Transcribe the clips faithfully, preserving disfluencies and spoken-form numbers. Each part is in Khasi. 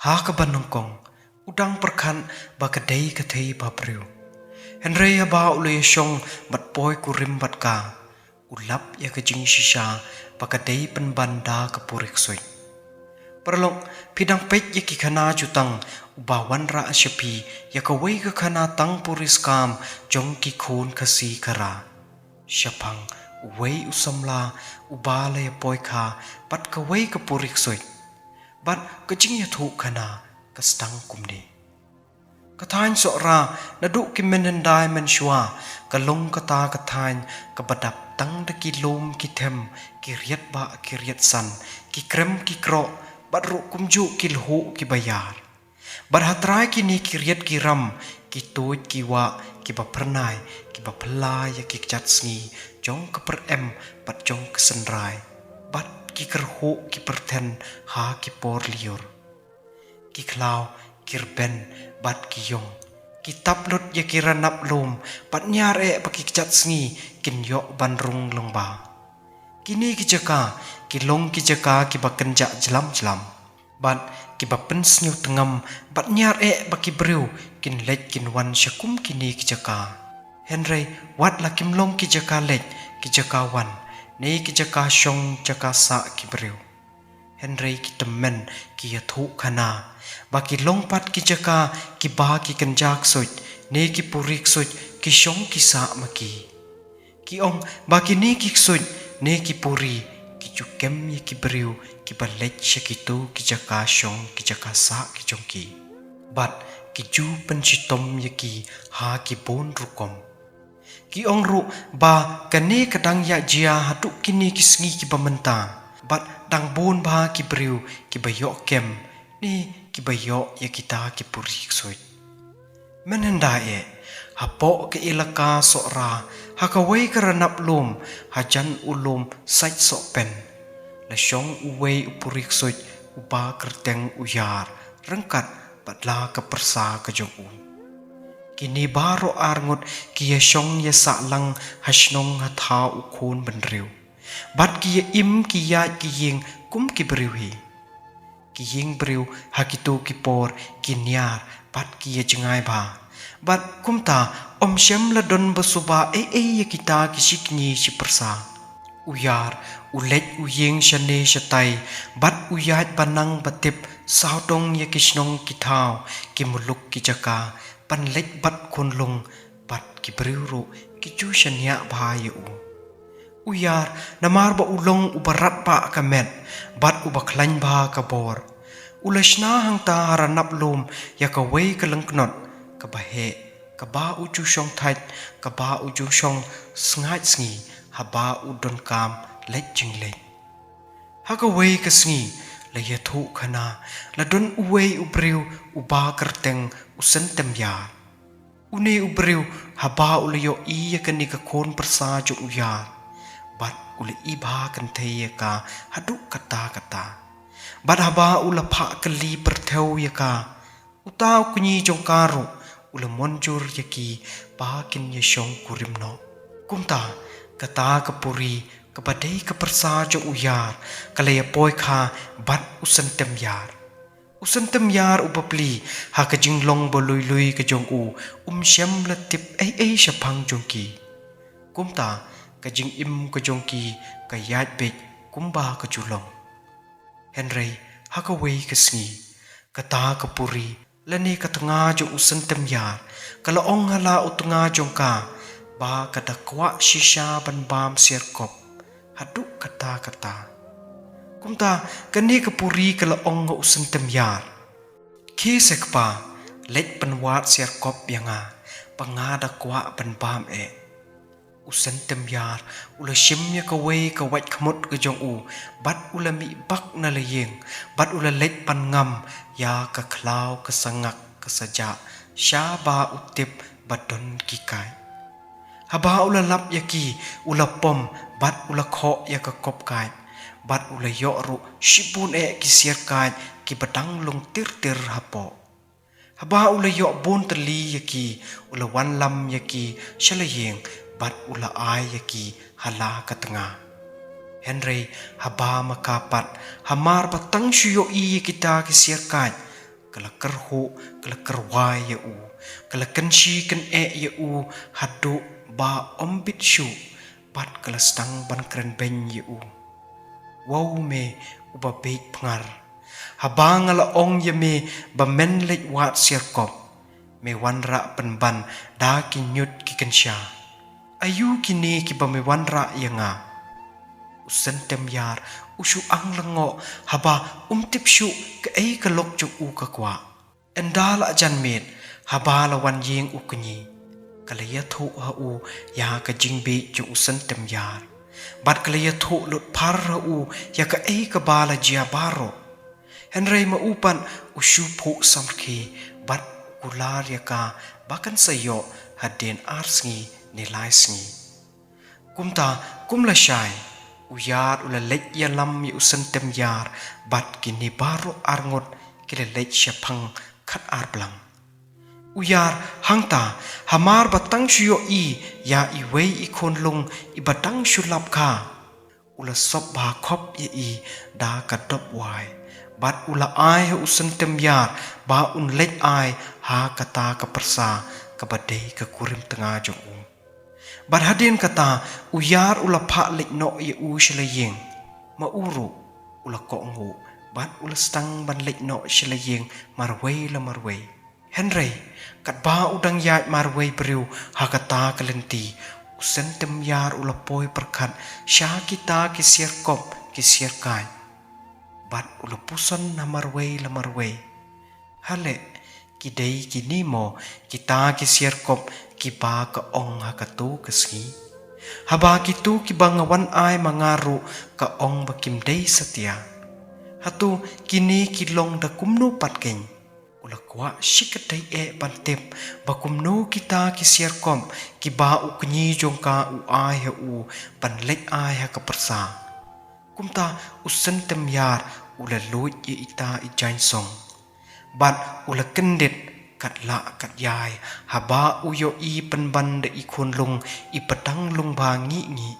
Ha kaba nyngkong, u dang pyrkhat ba ka dei ka thei ba briew. Hynrei haba u la ïashong bad poi kurim bad ka, u lap ïa ka jingshisha ba ka dei pynban da ka puri ksuid. Paralok, phi dang peit ïa ki khana jutang uba wanrah sha phi ïa kawei ka khana tang puri skam jong ki khun Khasi Khara. Shaphang uwei u samla uba la ïapoi kha bad kawei ka puri ksuid. Bad ka jingïathuh khana ka sdang kumne. Ka thaiñ Sohra naduh ki mynhyndai mynshuwa ka long kata ka thaiñ kaba dap tang da ki lum ki them, ki riat bah ki riat san, ki krem ki kroh, bad ruh kumjuh ki lhuh kiba ïar. Bad ha trai kine ki riat ki ram, ki tuid ki wah kiba phyrnai, kiba phylla ïa ki kjat sngi jong ka pyrem bad jong ka synrai, bad ki kyrhuh ki pyrthen ha ki por lyiur. Ki khlaw, ki rben, bad ki ïong, ki tap lut ïa ki ranap lum, bad ñiar eh ba ki kjat sngi kin ïoh ban rung lyngba. Kine ki jaka ki long ki jaka kiba kynjah jlam jlam, bad kiba pynsniew tngam, bad ñiar eh ba ki briew kin leit kin wan sha kum kine ki jaka. Hynrei wat la kim long ki jaka leit ki jaka wan, ne ki jaka shong jaka sah ki briew, hynrei ki tymmen ki ïathuh khana ba ki long pat ki jaka kiba ki kynja ksuid ne ki puri ksuid ki shong ki sah ma ki. Ki ong ba kine ki ksuid ne ki puri ki ju kem ïa ki briew kiba leit sha kito ki jaka shong ki jaka sah ki jong ki, bad ki ju pynshitom ïa ki ha ki bun rukom. Ki ong ruh ba kane ka dang ïa jia haduh kine ki sngi kiba mynta, bad dang bun bha ki briew kiba ïoh kem ne kiba ïoh ïa kita ki puri ksuid. Mynhyndai eh, hapoh ka ilaka Sohra, ha kawei ka ranap lum, hajan u lum Sait Sohpen, la shong uwei u puri ksuid uba kyrteng u Ïar, ryngkat bad la ka pyrsa ka jong u. Kine baroh ar ngut ki ïashong ïasah lang ha shnong ha thaw u khun bynriew, bad ki ïa im ki ïaid ki ïing kum ki briew hi. Ki ïing briew ha kito ki por ki niar bad ki ïa jngai bha. Bad kumta, ym shym la don ba suba ei ei ïa kita ki shi kñi shi pyrsa. U Ïar u leit u ïeng shane shatai, bad u ïaid ba nang ba tip sawdong ïa ki shnong ki thaw, ki muluk ki jaka, ban leit bat khunlung, bad ki briew ruh ki ju shaniah bha ïa u. U Ïar, namar ba u long uba rat bha ka met, bad uba khlaiñ bha ka bor, u la shna hangta ha ranap lum ïa kawei ka lyngknot kaba heh, kaba u ju shong thait, kaba u ju shong sngaid sngi, haba u donkam leit jingleit. Ha kawei ka sngi, la ïathuh khana, la don uwei u briew uba kyrteng u Syntem Ïar. Une u briew, haba u la ïohi ïa kane ka khun pyrsa jong u Ïar, bad u la i bha kynthei ïa ka haduh katta katta. Bad haba u la phah kylli pyrthew ïa ka, uta u kñi jong ka ruh u la mynjur ïa ki ba kin ïashong kurim noh. Kumta, kata ka puri kaba dei ka pyrsa jong u Ïar ka la ïapoi kha bad u Syntem Ïar. U Syntem Ïar u bapli, ha ka jinglong ba lui lui ka jong u, um shym la tip ei ei shaphang jong ki. Kumta, ka jingim ka jong ki ka ïaid beit kumba ka ju long. Hynrei, ha kawei ka sngi, kata ka puri, lane ka tnga jong u Syntem Ïar, ka la ong ha la u tnga jong ka ba ka da kwah shisha ban bam siar kop haduh katta katta. Kumta, kane ka puri ka la ong ha u Syntem Ïar, khie se kpa, leit pynwad siar kop ïa nga, ba nga da kwah ban bam eh. U Syntem Ïar u la shim ïa kawei ka wait khmut ka jong u, bad u la mih bak na la ïing, bad u la leit ban ngam ïa ka khlaw ka sangak ka sajah, shaba u tip ba don ki kait. Haba u la lap ïa ki, u la pom, bad u la khoh ïa ka kop kait, bad u la ïoh ruh shibun eh ki siar kait kiba dang lung tir tir hapoh. Haba u la ïoh bun tylli ïa ki, u la wanlam ïa ki sha la ïing, bad u la ai ïa ki ha la ka tnga. Hynrei haba ma ka pat, hamar ba tang shu ïohi ïa kita ki siar kait, Ka la kyrhuh, ka la kyrwai ïa u, ka la kynshi kyneh ïa u, haduh ba ym bit shuh, bad ka la sdang ban kren beiñ ïa u. Wow me, uba bieit pyngar. Haba nga la ong ïa me ba men leit wad siarkop, me wanrah pynban da ki ñiut ki kynsha. Aïu kine kiba me wanrah ïa nga? U Syntem Ïar u shu ang lyngngoh haba um tip shuh kaei ka lok jong u ka kwah. Ynda la jan miet, haba la wan ïing u kñi, ka la ïathuh ha u ïa ka jingbieit jong u Syntem Ïar. Bad ka la ïathuh lut phar ha u ïa kaei kaba la jia baroh. Hynrei ma u pat u shu phuh samrkhie bad u kular ïa ka ba kan sa ïoh hadien ar sngi ne lai sngi. Kumta, kum lashai, u Ïar u la leit ïalam ïa u Syntem Ïar bad kine baroh arngut ki la leit shaphang khatar blang. U Ïar hangta, hamar ba tang shu ïohi ïa iwei i khunlung iba dang shu lap kha, u la sop bha khop ïa i da ka dop wai, bad u la ai ha u Syntem Ïar ba un leit ai ha kata ka pyrsa kaba dei ka kurim tnga jong u. Bad hadien kata, u Ïar u la phah leit noh ïa u sha la ïing. Ma u ruh u la kohnguh bad u la sdang ban leit noh sha la ïing marwei la marwei. Hynrei katba u dang ïaid marwei briew ha kata ka lynti, u Syntem Ïar u la poi pyrkhat sha kita ki siarkop ki siarkait. Bad u la puson na marwei la marwei. Haleh, ki dei kine mo kita ki siarkop kiba ka ong ha kato ka sngi? Haba kito kiba nga wan ai ma nga ruh ka ong ba kim dei satia, hato kine ki long da kumno pat keiñ? U la kwah shikatdei eh ban tip ba kumno kita ki siarkop kiba u kñi jong ka u ai ha u ban leit ai ha ka pyrsa. Kumta u Syntem Ïar u la luid ïa ita i jaiñ song. Bad u la kyndit kat lah kat ïai haba u ïohi pynban da i khunlung iba dang lung bha ngih ngih.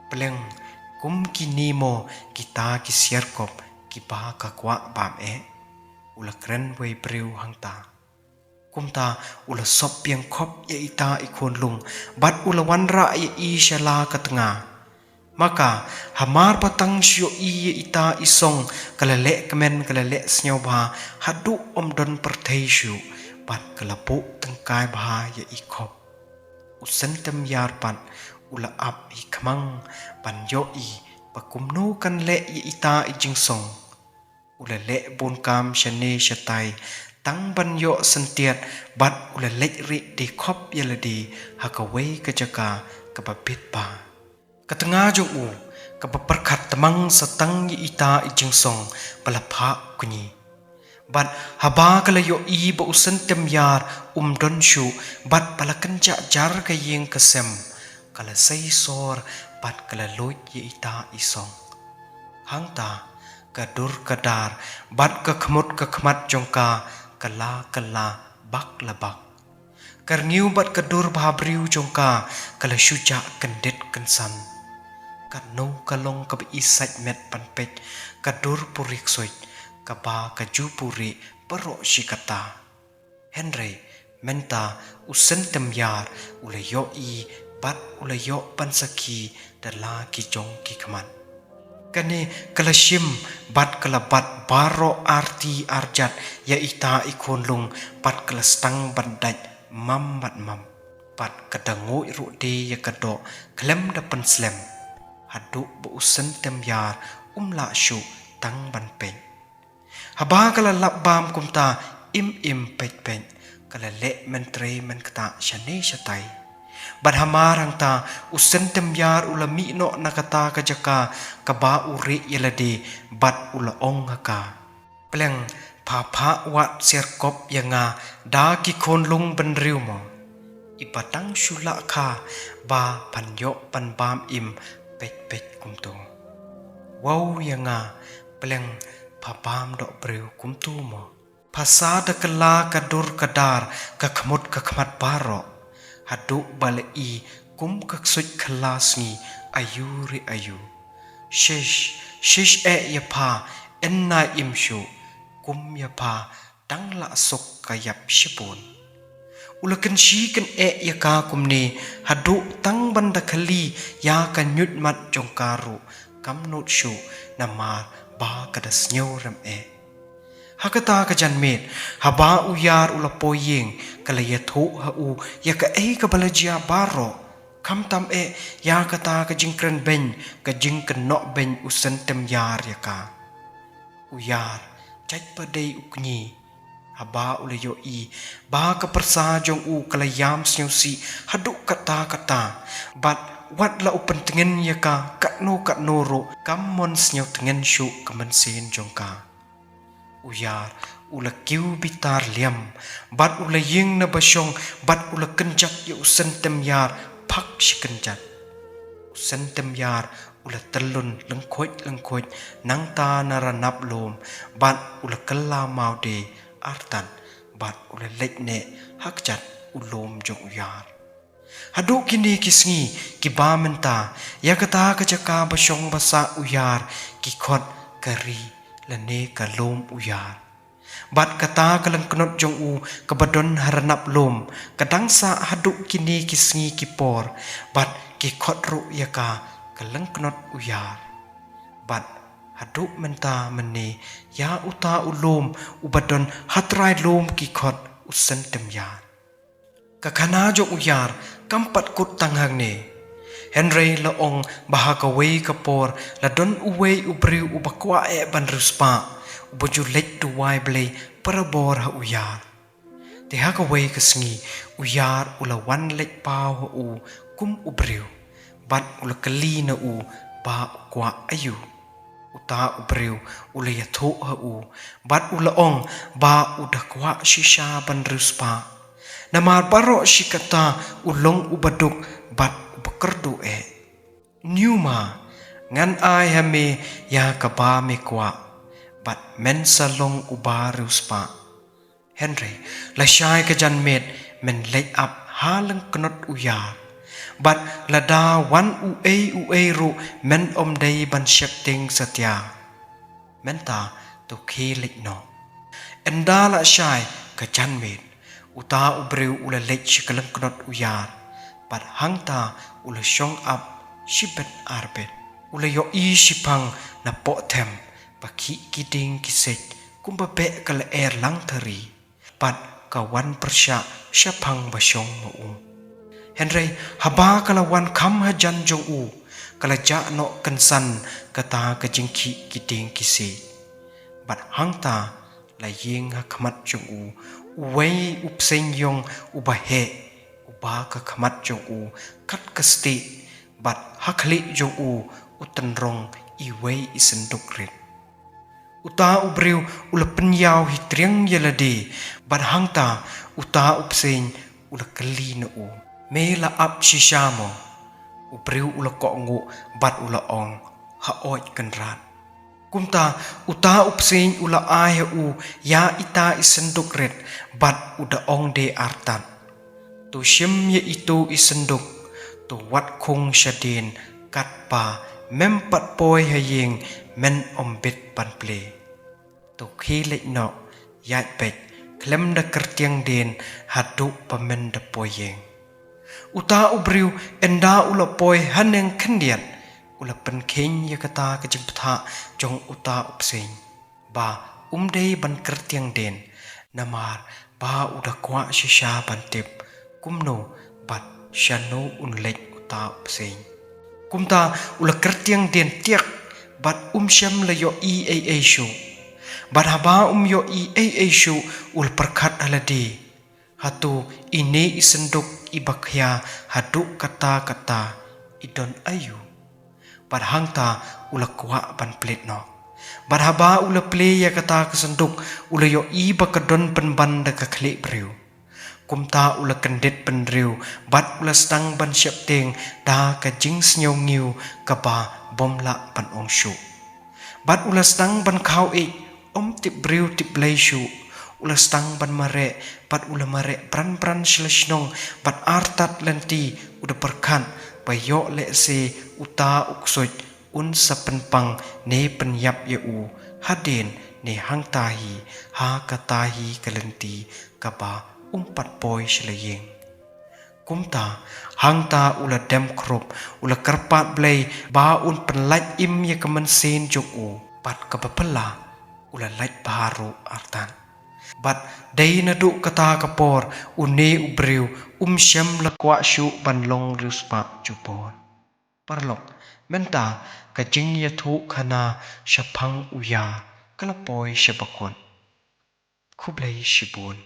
Pleng, kum kine mo kita ki siarkop kiba ka kwah bam eh? U la kren wei briew hangta. Kumta u la sop biang khop ïa ita i khunlung bad u la wanrah ïa i sha la ka tnga. Ma ka, hamar ba tang shu ïohi ïa ita i song, ka la leh kmen, ka la leh sngewbha haduh ym don pyrthei shuh bad ka la buh tyngkai bha ïa i khop. U Syntem Ïar pat u la ap i khmang ban ïohi ba kumno kan leh ïa ita i jingsong. U la leh bun kam shane shatai tang ban ïoh syntiat bad u la leit rieh die khop ïa lade ha kawei ka jaka kaba bit bha. Ka tnga jong u kaba pyrkhat tmang sa tang ïa ita i jingsong ba la phah u kñi. Bad haba ka la ïohi ba u Syntem Ïar um don shuh bad ba la kynjah jar ka ïing ka sem, ka la sei sor bad ka la luid ïa ita i song. Hangta ka dur ka dar bad ka khmut ka khmat jong ka ka la kylla bak la bak. Ka rngiew bad ka dur bhabriew jong ka ka la shu jah kyndit kynsan. Katno ka long kaba i sait met ban peit ka dur puri ksuid kaba ka ju puri baroh shi katta. Hynrei mynta u Syntem Ïar u la ïohi bad u la ïoh ban sakhi da la ki jong ki khmat. Kane ka la shim bad ka la bat baroh arti arjat ïa ita i khunlung bad ka la sdang ban dait mam bad mam. Bad ka da nguid ruh de ïa ka doh khlem da pynslem. Haduh ba u Syntem Ïar um lah shuh tang ban peit. Haba ka la lap bam kumta im im peit peit, ka la leh myntrei mynktah shane shatai. Bad hamar hangta u Syntem Ïar u la mih noh na kata ka jaka kaba u rieh ïa lade bad u la ong ha ka. Pleng pha phah wad siarkop ïa nga da ki khunlung bynriew mo. Iba dang shu lah kha ba phan ïoh ban bam im peit peit kumto. Wow ïa nga, pleng pha bam doh briew kumto mo. Pha sa da kylla ka dur ka dar ka khmut ka khmat baroh. Haduh ba la i kum ka ksuid khylla sngi aiu re aiu. Shish, shish eh ïa pha, yn nai im shuh. kum ïa pha dang la suk ka ïap shibun. U la kynshi kyneh ïa ka kumne haduh tang ban da khali ïa ka ñiutmat jong ka ruh kam nud shuh namar ba ka da sngew rem eh. Ha kata ka janmiet, haba u Ïar u la poi ïing, ka la ïathuh ha u ïa kaei kaba la jia baroh, khamtam eh ïa kata ka jingkren beiñ, ka jingkynnoh beiñ u Syntem Ïar ïa ka. U Ïar jait ba dei u kñi, haba u la ïohi ba ka pyrsa jong u ka la ïam sngewsih haduh katta katta, bad wat la u pyntngen ïa ka katno katno ruh, kam mon sngewtngen shuh ka mynsiem jong ka. U Ïar u la kiew bitar liam, bad u la ïeng na bashong, bad u la kynjat ïa u Syntem Ïar phak shi kynjat. U Syntem Ïar u la tyllun lyngkhuid lyngkhuid nangta na ranap lum, bad u la kylla mawdei artat, bad u la leit neh ha kjat u lum jong u Ïar. Haduh kine ki sngi kiba mynta, ïa kata ka jaka ba shong ba sah u Ïar, ki khot ka ri lane ka lum u Ïar. Bad kata ka lyngknot jong u kaba don ha ranap lum, ka dang sah haduh kine ki sngi ki por, bad ki khot ruh ïa ka ka lyngknot u Ïar. Bad haduh mynta mynne, ïa uta u lum uba don ha trai lum ki khot u Syntem Ïar. Ka khana jong u Ïar kam pat kut tang hangne. Hynrei la ong ba ha kawei ka por la don uwei u briew uba kwah eh ban riewspah, uba ju leit duwai Blei barabor ha u Ïar. Te ha kawei ka sngi u Ïar u la wan leit paw ha u kum u briew, bad u la kylli na u ba u kwah aïu. Uta u briew u la ïathuh ha u, bad u la ong ba u da kwah shisha ban riewspah. Namar baroh shi katta u long uba duk bad uba kyrduh eh. Ñiew ma, ngan ai ha me ïa kaba me kwah, bad men sa long uba riewspah. Hynrei lashai ka janmiet men leit ap ha lyngknot u Ïar, bad lada wan uei uei ruh men ym dei ban sheptieng satia. Mynta to khie leit noh. Ynda la shai ka janmiet, uta u briew u la leit sha ka lyngknot u Ïar, bad hangta u la shong ap shibit arbit. U la ïohi shiphang napoh them ba khih ki dieng ki siej kumba beh ka lyer langthari, bad ka wan pyrshah shaphang ba shong ma u. Hynrei haba ka la wan kham hajan jong u, ka la jah noh kynsan kata ka jingkhih ki dieng ki siej. Bad hangta la ïeng ha khmat jong u uwei u bseiñ ïong uba heh, uba ka khmat jong u kat ka stieh, bad ha khlieh jong u u tynrong iwei i synduk rit. Uta u briew u la pynïaw hi triang ïa lade, bad hangta uta u bseiñ u la kylli na u, me la ap shisha mo? U briew u la kohnguh bad u la ong, haoid Kynrad. Kumta uta u bseiñ u la ai ha u ïa ita i synduk rit, bad u da ong de artat, to shim ïa ito i synduk, to wat khung shadien, katba mem pat poi ha ïing men ym bit ban plie. To khie leit noh ïaid beit khlem da kyrtiang dien haduh ba men da poi ïing. Uta u briew ynda u la poi haneng khyndiat, u la pynkheiñ ïa kata ka jingbthah jong uta u bseiñ ba um dei ban kyrtiang dien, namar ba u da kwah shisha ban tip kumno bad shano un leit uta u bseiñ. Kumta u la kyrtiang dien tiak, bad um shym la ïohi ei ei shuh. Bad haba um ïohi ei ei shuh, u la pyrkhat ha lade, hato ine i synduk iba khia haduh katta katta i don aïu? Bad hangta u la kwah ban plie noh. Bad haba u la plie ïa kata ka synduk, u la ïohi ba ka don pynban da ka khlieh briew. Kumta u la kyndit bynriew, bad u la sdang ban sheptieng da ka jingsngewñiew kaba bym lah ban ong shuh. Bad u la sdang ban khaw ïeit, ym tip briew tip Blei shuh. U la sdang ban mareh, bad u la mareh bran bran sha la shnong, bad artat lynti u da pyrkhat ba ïoh lehse uta u ksuid un sa pynpang ne pynïap ïa u hadien ne hangta hi ha kata hi ka lynti kaba um pat poi sha la ïing. Kumta hangta u la dem khrup, u la kyrpad Blei ba un pynlait im ïa ka mynsiem jong u, bad kaba phylla u la lait bha ruh artat. Bad dei naduh kata ka por une u briew um shym la kwah shuh ban long riewspah jubor. Paralok, mynta ka jingïathuhkhana shaphang u ïa ka la poi sha bakut. Khublei shibun.